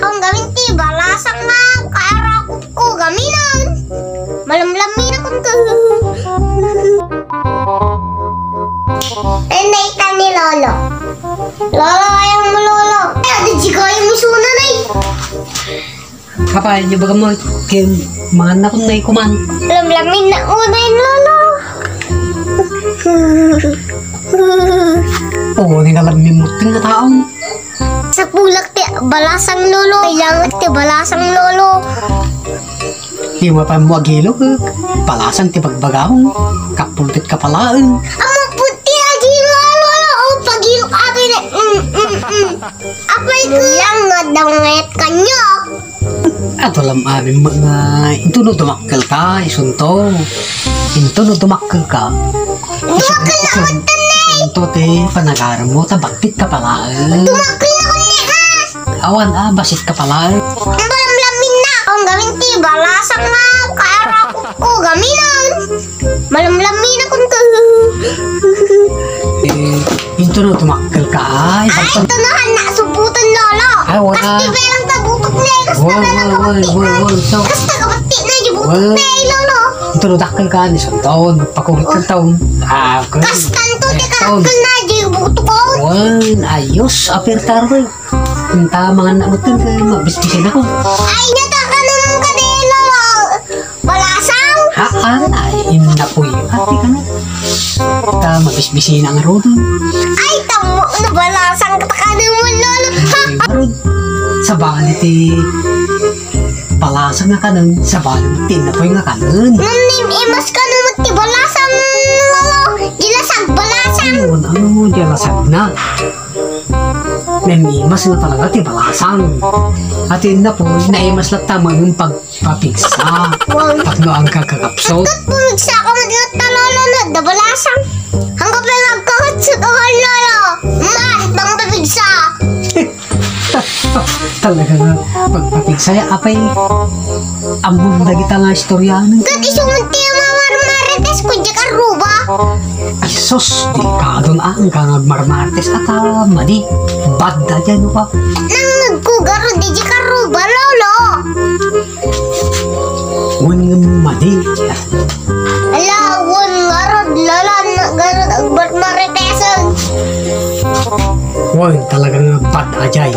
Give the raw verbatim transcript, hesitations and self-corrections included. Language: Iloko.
Ang gamin ti balasang nga kaarakupko gaminan. Malamlaminakon ka. Ay, naita ni Lolo. Lolo, ayaw mo, Lolo. Ay, adi, di kayo mo suna, nay. Apay, di ba mo, kim, mangan na kun nay kuman. Lamlamin na unay, Lolo. Oo, ni nga lammin mo, ting nga taong. Sapulak ti balasang, Lolo. Kailangan ti balasang, Lolo. Di mo pa mo agilo, eh. Balasang ti bagbagaon. Kapulkit ka pala, eh. Amo puti, agilo, Lolo. O, pagilo ka, ate, na. Mm, mm, mm. Apay ko lang nga dangayat kanyo. Ato lang amin mga, into no dumakkel ka, isunto. Into no dumakkel ka. Dumakkel na isun-, ulit, Tanay. Isunto ti panagaran mo, ta baktit ka pala, eh. Dumakkel na ulit, ha? Awan, ah, basit ka pala, eh. Ang balamlamin na, ang gamin ti balasang nga, kaarakupko gaminan. Malamlaminakon ka. Eh, into no dumakkel ka, ay, ay, basta ito na, han, nasubutan, Lolo. Ay, wala. Kasti belang tabutok na, eh, kasta belang kabati na. Wala, wala, wala, wala, so. Kasta kabati na, yung butok na, eh, Lolo. Into no dakkel ka, ni santaon, magpakurit ka taon. Ah, okay. Kasta nito, eh, di taon. Karakkel na, yung butok ko. Wan, ayos, apir tarwe. Ang tama nga na, magkang ka, mabisbisin ako. Ay, nataka naman ka din, Lolo. Balasang? Haan, ay, inapoy. Ate ka na. Ta, mabisbisi na nga rodon. Ay, tamo, nabalasang ka ka naman, Lolo. Ha? Ay, marod. Sabali ti balasang nga kanen, sabali ti inapoy nga kanen. Ngunit imas ka naman ti balasang, Lolo. Gilasag balasang. Ayun, ano, gilasag na. Namimas nga talaga ti balasang. Ati na po, naimas latta manen pagpapigsa. Wow. Tapno ang kakakapsot. Kat pumigsa ka, madingat na lolo na, da balasang. Hanggang pa nagkakatsa ka, lolo. Mas, bang papigsa. Talaga nga, pagpapigsa, ya, apay, ammom dagita nga istorya, ano? Kat isu man ti mamarmarites ko, di ka ruba. Ay, sus, delikado na ang kang agmarmartes. Ata, madi, bad da dyan, no, pa? Nang nagkugaro, di di karuba, lolo. Wen nga madi. Ala, wen ngarud, lolo, ngarud, agmarmaritesan. Wen, talagang bad ajay.